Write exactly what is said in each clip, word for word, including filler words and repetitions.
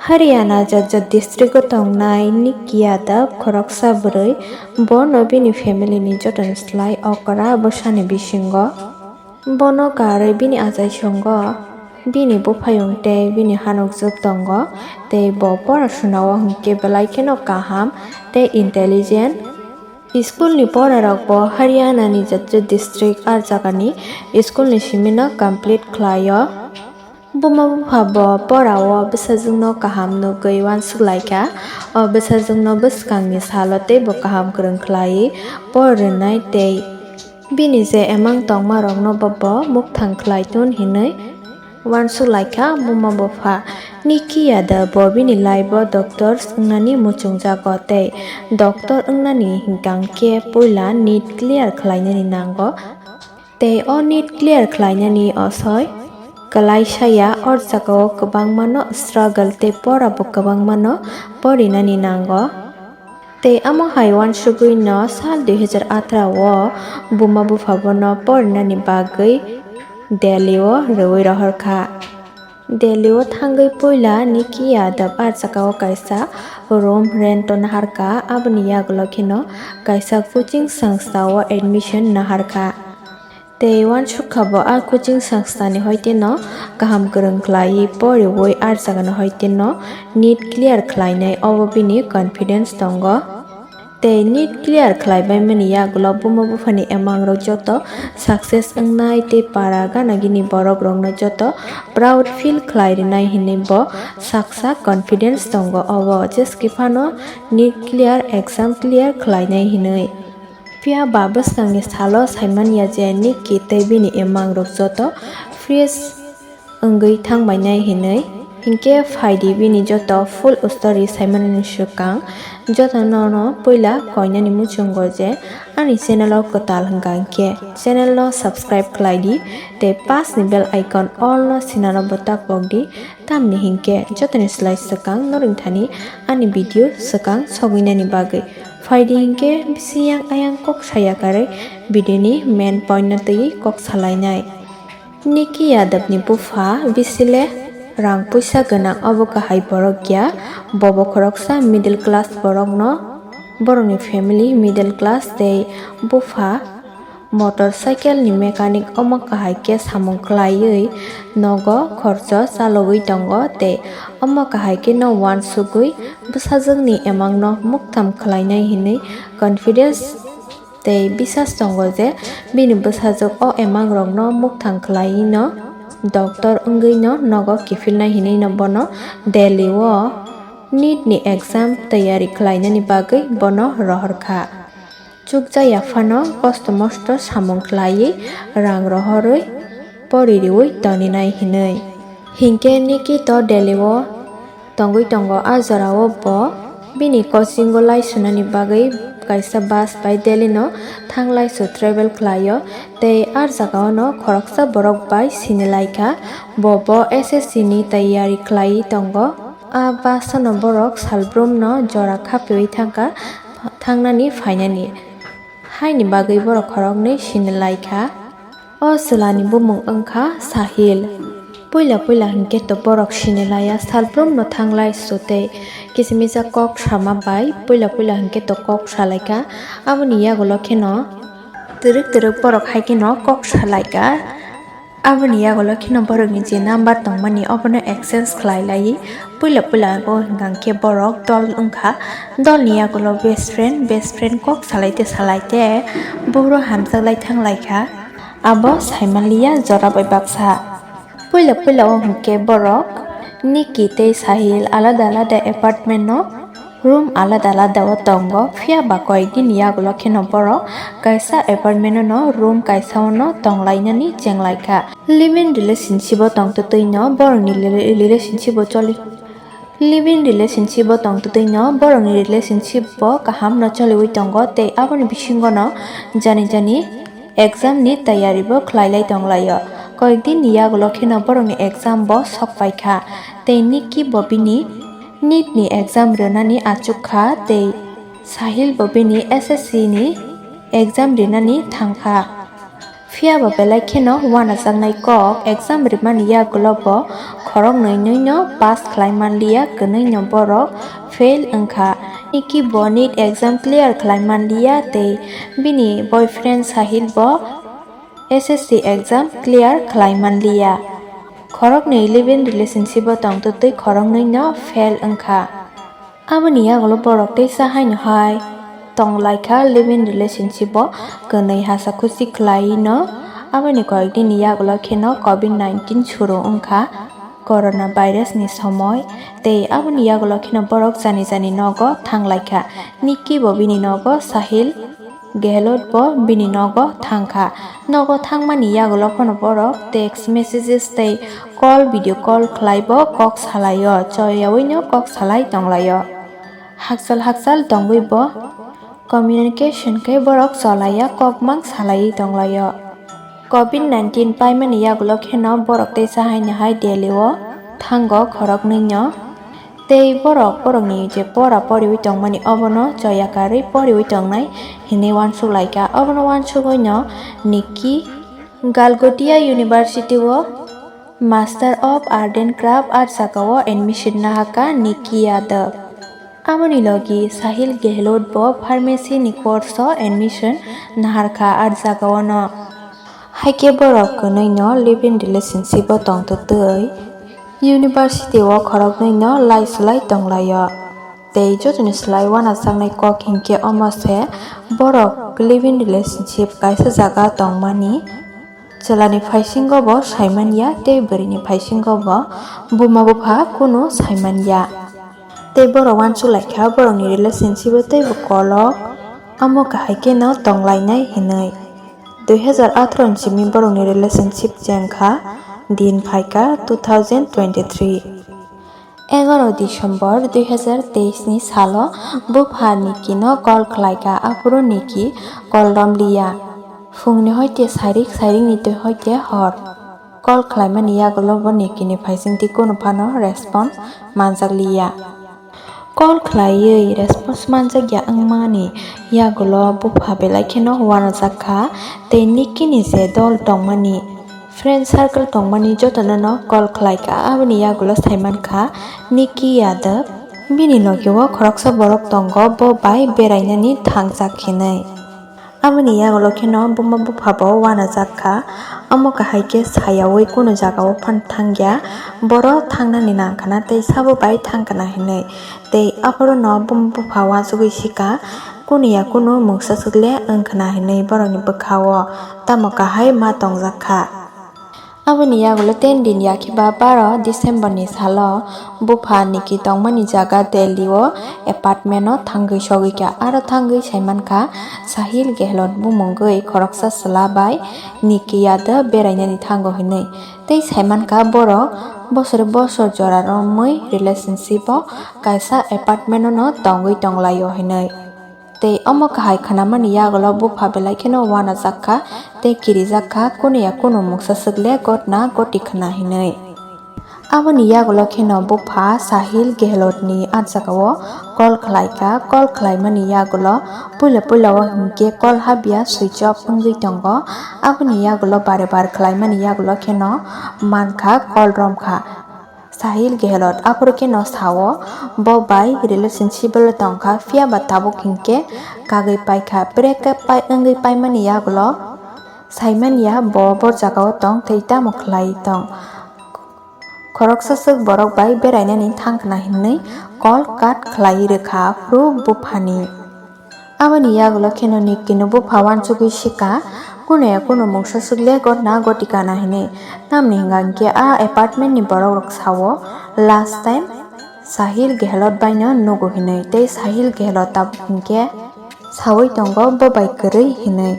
Haryana Jajot district o tongnai Nikki Yadav khoroksa bwrwi, bono bini family ni jotoni slai okra bwsani bisingo. Bono karwi bini achaisongo bini buphayung tei bini hanukjwk tongo, tei bo porasonao hwnkhe belai kheno kaham tei intelligent. School ni porarokbo Haryana ni Jajot district, ah jagani school ni simi no complete khlaio. Buma bupha bo porao bwsajwkno kaham nugwi uansuk laikha. O bwsajwkno bwskangni salo teibo kaham kwrwng khlaiwi por rwnai tei bini je emang tongmarokno bo, bo mukthang khlai tun hinwi uansuk laikha buma bupha. Nikki Yadav bo bini life o doctors wngnani muchungjago tei doctor wngnani hwnkhe puila NEET clear khlainani nango. Tei o NEET clear khlainani osoi kwlai saya, o jagao kwbangmano struggle tei porabo kwbangmano porinani nango. Tei omo hai uansugwino sal dui hazar atharo o buma bupha bono porinani bagwi Delhi o rwui rohorkha. Delhi o thangwi puila Nikki Yadav ah jagao kaisa room rent o naharkha, aboni yagulo kheno kaisa coaching sangstha o admission naharkha. Tei uansukha bo ah coaching sangstha ni hoite no kaham kwrwng khlaiwi poriwi ah jaga ni hoite no NEET clear khlainai, obo bini confidence tongo. Tei NEET clear khlaibaimani yagulo buma buphani emangrok joto success wngnai tei para gana gini borokrokno joto proud feel khlai rwnai hinwi bo saksa confidence tongo, obo jeski phano NEET clear exam clear khlainai hinwi. Phiya ba bwskangni salo saimanya je Nikki tei bini emangrok joto fresh wngwi thangbainai hinwi. Hinkhe phaidi bini joto full story saimanani swkang. Jotono no puila koinani muchungo je ani channel o kwtal hwnkha hinkhe channel no subscribe khlai di tei pass ni bell icon all no sinano bwtak pok di, tamni hinkhe jotoni slai swkang norwng thani ani video swkang sogwinani bagwi. Phaidi hinkhe bisi yang ayang kok saya karwi video ni main point no twiwi kok salainai. Nikki Yadav ni bupha bisi le rang puisa gwnang, obo kahai borok ya, bobo khoroksa middle class borok no, borok ni family middle class tei bupha motor cycle ni mechanic, omo kahai khe samung khlaiwi nogo khorcho chalogwi tongo tei omo kahai khe no uansugwi bwsajwk ni emang no muktham khlainai hinwi confidence tei bisas tongo je bini bwsajwk o emangrokno mukthang khlaiwi no doctor wngwi no nogo kiphilnai hinwi no bono Delhi o NEET ni exam tayari khlainani bagwi bono rohor kha. Chukjaya phano kosto mosto samung khlaiwi rang rohorwi pori riwi toninai hinwi. Hinkhe Nikki to Delhi o tongwi tongo. A jorao bo bini coaching o lai sunani bagwi kaisa bus bai Delhi no thanglai su travel khlaio, tei a jagao no khoroksa borok bai sinilaikha. Bo bo S S C ni tayari khlaiwi tongo. A bus no borok salbrum no jora khapiwi thangkha, thangnani phainani. Haini bagwi borok khoroknwi sinilaikha. O chwlani bumung wngkha Sahil. Puila puila hinkhe to borok sinilaiya, salbrum no thanglai su tei kisa misa kok sama bai puila puila hinkhe to kok salaikha. Aboni yagulo kheno twrwk twrwk borok hai kheno kok salaikha. Aboni yagulo kheno borokni je number tongmani obono exchange khlai lai. Puila puila bo hwnkha khe borok dol wngkha. Dolni yagulo best friend, best friend kok salai te salai te buphuru hamjak lai thang lai kha. Abo saimanliya jora bai baksa. Puila puila o hwnkhe borok Nikki tei Sahil alada alada apartment no room alada alada o tongo, phiya ba koyek din yagulo kheno borok kaisa apartment o no room kaisa o no tonglainani chenglaikha. Live-in relationship o tongtwtwi no borokni rela-, relationship o choli. Live-in relationship o tongtwtwi no borokni relationship bo kaham no choliwi tongo tei aboni bisingo no jani jani exam ni tayari bo khlai lai tong laio. Koyek din ni yagulo kheno borokni exam bo sok paikha tei Nikki bo bini NEET ni exam rwnani achuk kha tei Sahil bo bini S S C ni exam rinani thang kha. Phiya ba belai kheno uanajaknai kok, exam rimani yagulo bo khoroknwi nwi no pass khlai manliya, kwnwi no borok fail wngkha. Nikki bo NEET exam clear khlai manliya tei bini boyfriend Sahil bo S S C exam clear khlai manliya. Khoroknwi live-in relationship o tongtwtwi khoroknwi no fail wngkha. Aboni yagulo borok teisa haino hai tonglaikha, live-in relationship o kwnwi hasa khusi khlai no. Aboni koyekdini yagulo kheno covid nineteen suru wngkha, corona virus ni somoi, tei aboni yagulo kheno borok jani jani nogo thanglaikha. Nikki bo bini nogo, Sahil Gehlot bo bini nogo thangkha. Nogo thangmani yagulo phano borok text messages tei call, video call khlai bo kok salaio, choyaui no kok salai tonglaio. Hakchal hakchal tongwi bo communication khe borok cholaiya, kok mang salaiwi tonglaio. Covid nineteen paimani yagulo kheno borok teisa haino hai Delhi o thango khoroknwi no. Tei borok borokni je pora poriwi tongmani obono choya karwi poriwi tongnai hinwi uansuk laikha. Obono uansugwi no Nikki Galgotia University o Master of Art and Craft art saka o admission nahakha Nikki Yadav. Aboni logi Sahil Gehlot bo pharmacy ni course o admission naharkha art saka o no. Haikhe borok kwnwi no live-in relationship o tongtwtwi university o khoroknwi no lai swlai tonglaio. Tei jotoni slai uanajaknai kok hinkhe omo se, borok live-in relationship kaisa jaga tongmani chwlani phaisingo bo saimanya tei bwrwini phaisingo bo buma bupha kunu saimanya. Tei borok uansuk laikha borokni relationship o teibo kolok, amo kahai kheno tonglainai hinwi. Dui hazar atharo ni simi borokni relationship chengkha, din phaikha two thousand twenty-three. Egaroh December dui hazar teis ni salo bupha Nikki no call khlaikha, aphuru Nikki call romliya. Phungni hoite sairik, sairikni twi hoite hor. Call khlaimani yagulo bo Nikki ni phaisingtwi kunu phano response manjakliya. Call khlaiwi response manjakya wngmani yagulo bupha belai kheno uanajakha tei Nikki ni je dol tongmani, friend circle tongmani jotono no call khlaikha. Aboni yagulo saimankha Nikki Yadav. Bini logi o khoroksa borok tongo, bo bai berainani thangjak hinwi. Aboni yagulo kheno buma bupha bo uanajakha. Omo kahai khe sayaui kunu jaga o phano thangya. Boro thangnani nangkhana tei sabo bai thangkhana hinwi. Tei aphuru no buma bupha uansugwi sikha, kunu ya kunu mungsa swkle wngkhana hinwi borokni bwkha o. Tamo kahai ma tongjakha. Aboni yagulo ten din yakhe ba baro December ni salo bupha Nikki tongmani jaga Delhi o apartment o thangwi sogwi kha. Aro thangwi saimankha Sahil Gehlot bumungwi khoroksa chwla bai Nikki Yadav berainani thango hinwi. Tei saimankha borok bosore bosor jora romwi relationship o kaisa apartment o no tongwi tonglaio hinwi. Tei omo kahai khnamani yagulo bupha belai kheno uanajakha tei kirijakha, kunu ya kunu mungsa swkle gotna goti khna hinwi. Aboni yagulo kheno bupha Sahil Gehlot ni ah jagao call khlaikha. Call khlaimani yagulo puila puila o hinkhe call habya switch off wngwi tongo. Aboni yagulo bare bare khlaimani yagulo kheno mankha call romkha. Sahil Gehlot aphuru kheno sao, bo bai relationship o tongkha, phiya ba tabuk hinkhe kagwi paikha. Breakup pai wngwi paimani yagulo saimanya bo bo jagao tong tei tamo khlai tong. Khoroksa swk borok bai berainani thangkhna hinwi call cut khlai rwkha aphuru buphani. Aboni yagulo kheno Nikki no bupha uansugwi sikha, kunu ya kunu mungsa swkle gotna goti kana hinwi. Tamni hwnka hinkhe a apartment ni borok rok sao, last time Sahil Gehlot bai no nugo hinwi, tei Sahil Gehlot tabuk hinkhe saui tongo bo bai kwrwi hinwi.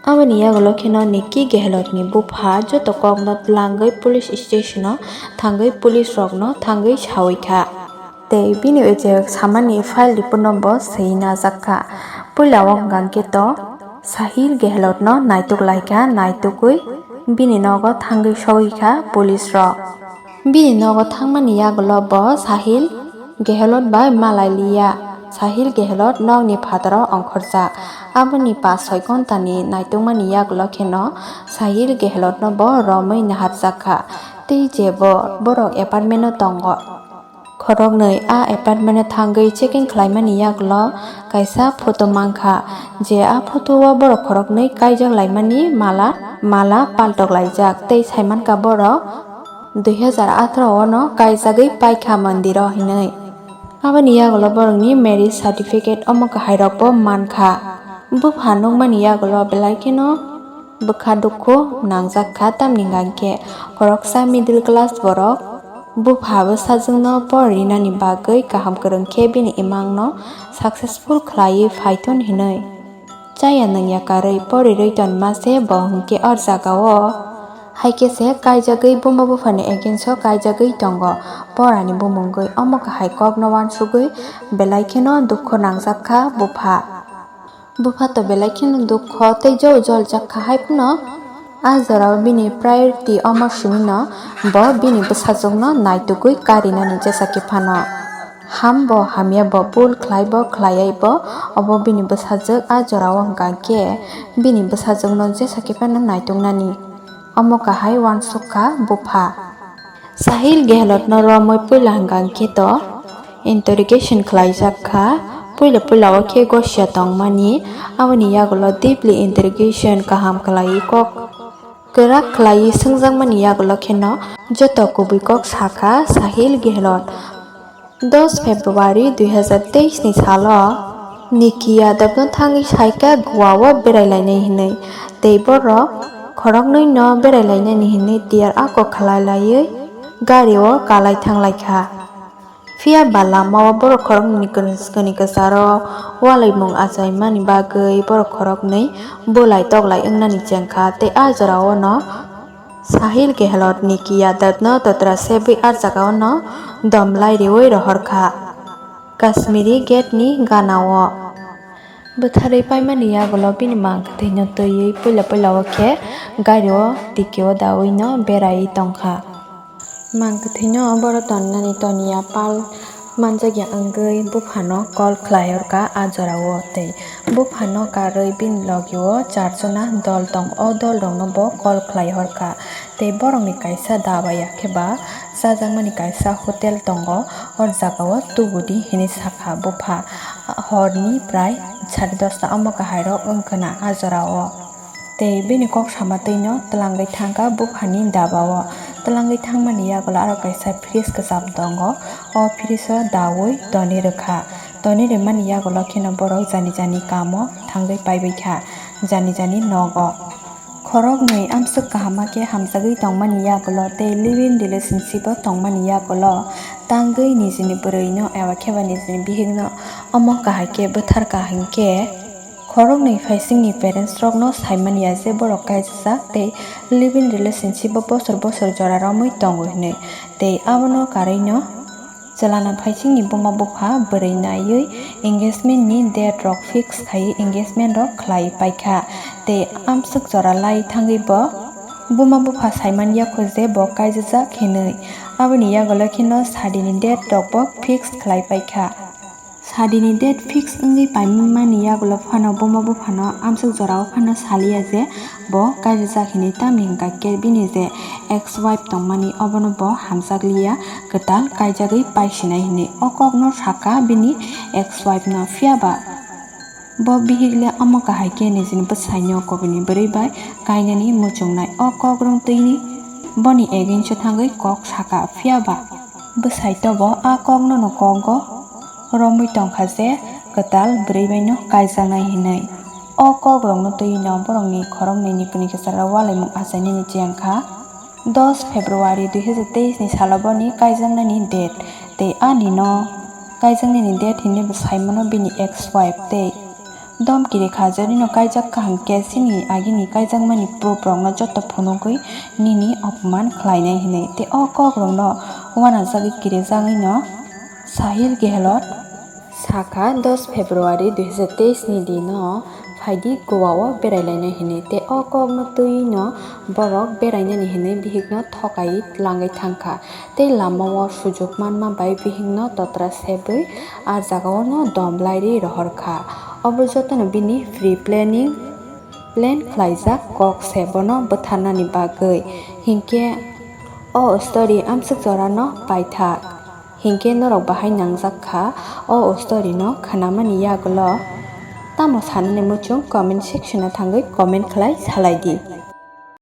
Aboni yagulo kheno Nikki Gehlot ni bupha joto kokno twlangwi police station o thangwi police rokno thangwi saui kha. Tei bini ojek samani file report no bo swi najak kha. Puila o hwnkha khe to Sahil Gehlot no naituk lai kha, naitugwi bini nogo thangwi sogwi kha police rok. Bini nogo thangmani yagulo bo Sahil Gehlot bai malai liya. Sahil Gehlot nokni phataro ongkhorjak. Aboni pash soi ghontani naitongmani yagulo kheno Sahil Gehlotno bo romwi naharjak kha. Tei je bo borok apartment-o tongo. Khoroknwi a apartment-o thangwi checking khlaimani yagulo kaisa photo mankha, je a photo-o borok khoroknwi kaijak laimani mala, mala paltok laijak tei saimankha borok dui hazar atharo ono kaijagwi paikha mondiro hinwi. Aboni yagulo borokni marriage certificate omo kahairokbo mankha. Bupha nukmani yagulo belai kheno bwkha dukhu nangjak kha, tamni hwnkha hinkhe khoroksa middle class borok bupha bwsajwkno por rinani bagwi kaham kwrwng khe bini imangno successful khlaiwi phaithun hinwi. Chaya nungya karwi porirwi tonma se bo hinkhe o jagao. Haikhe se kaijagwi buma buphani against-o kaijagwi tongo. Porani bumungwi omo kahai kokno uansugwi belai kheno dukhu nangjak kha bupha. Bupha to belai kheno dukho tei jol joljak kha hai phano. A jorao bini priority omo simi no bo bini bwsajwkno naitugwi karinani jesa khe phano. Ham bo hamya bo bul khlai bo khlaiya bo obo bini bwsajwk a jorao hwnkha khe bini bwsajwkno jesa khe phano naituknani. Omo kahai uansuk kha bupha. Sahil Gehlotno romwi puila hwnkha khe to interrogation khlaijak kha. Puila puila o khe gosia tongmani, aboni yagulo deeply interrogation kaham khlaiwi kok kwrak khlaiwi swngjakmani yagulo kheno joto kubui kok sakha Sahil Gehlot. Dos February dui hazar teis ni salo Niki Yadav no thangwi saikha Goa o berai lainai hinwi, tei borok khoroknwi no berai lainani hinwi tiyar ako khlai laiwi gari o kalai thang lai kha. Phiya ba lama o borok khoroknwi ni kwrwngskani kwcharo ualaimung achaimani bagwi borok khoroknwi bulai toklai wngnani chengkha tei a jorao no Sahil Gehlot, Niki Yadav no totra sebwi a jagao no dom lai riwi rohor kha Kashmiri Gate ni gana o. Bwtharwi paimani yagulo bini mang kwthwino twiwi puila puila o khe gari o tiki o dawi no beraiwi tongkha. Mang kwthwino boro tonnani toniya pal manjakya wngwi buphano call khlai horkha a jorao tei buphano karwi bini logio charjona dol tong o dolrokno bo call khlai horkha tei borokni kaisa dabaya khe ba chajakmani kaisa hotel tongo o jagao tubudi hinwi sakha bupha horni prai sare dosta omo kahairok wngkhwna a jorao. Tei bini kok sama twi no twlangwi thangkha buphani daba o. Twlangwi thangmani yagulo aro kaisa fridge kwcham tongo. O fridge o dawi toni rwkha. Toni rwmani yagulo kheno borok jani jani kamo thangwi paibai kha, jani jani nogo. Khoroknwi amswk kaham khe hamjagwi tongmani yagulo tei living relationship o tongmani yagulo tangwi nijini bwrwi no eba khe ba nijini bihik no omo kahai khe bwthar kha hinkhe, khoroknwi phaisingni parents rokno saimanya je borok kaijajak tei living relationship o bosor bosor jora romwi tongo hinwi, tei abono karwino chwlana phaisingni buma bupha bwrwi naiwi engagement ni date rok fix khaiwi engagement rok khlai paikha, tei amswk jora lai thangwi bo buma bupha saimanya kho je bo kaijajak hinwi, aboni yagulo kheno sadini date rok bo fix khlai paikha. Sadini date fix wngwi paimani yagulo phano buma buphano amswk jorao phano saliya je bo kaijajak hinwi, tamni hwnkha khe bini je ex wife tongmani obono bo hamjakliya, kwtal kaijagwi paisinai hinwi o kokno sakha bini ex wife no. Phiya ba bo bihik le omo kahai khe nijini bwsaino kubuni bwrwi bai kainani muchungnai o kok rwng twini boni against o thangwi kok sakha, phiya ba bwsai tobo a kokno no kogo romwi tongkha je kwtal bwrwi bai no kaijaknai hinwi. O kok rokno twi no borokni khoroknwi ni kwnwi kwcharo ualaimung achainani chengkha. Dos February dui hazar teis ni salo boni kaijaknani date tei ani no kaijaknani date hinwi bo saimano bini ex wife tei dom kiri kha, jodi no kaijak kaham khe chini agini kaijakmani proof rokno joto phunugwi nini opman khlainai hinwi tei o kok rokno uanajagwi kirijagwi no Sahil Gehlot sakha. Dos February dui hazar teis ni dino Phaidi Goa o berai lainai hinwi. Tei o kokno twi no borok berainani hinwi bihikno thokai tlangwi thangkha. Tei lama o sujuk manma bai bihikno totra sebwi a jagao no dom lairwi rohorkha. Obo jotono bini pre-planning, plan khlaijak kok se bono bwtharnani bagwi. Hinkhe o story amswk jorano paithak. Hinkhe norok bahai nangjak kha o story no khnamani yagulo. Tamo sanani muchung comment section o thangwi comment khlai salai di.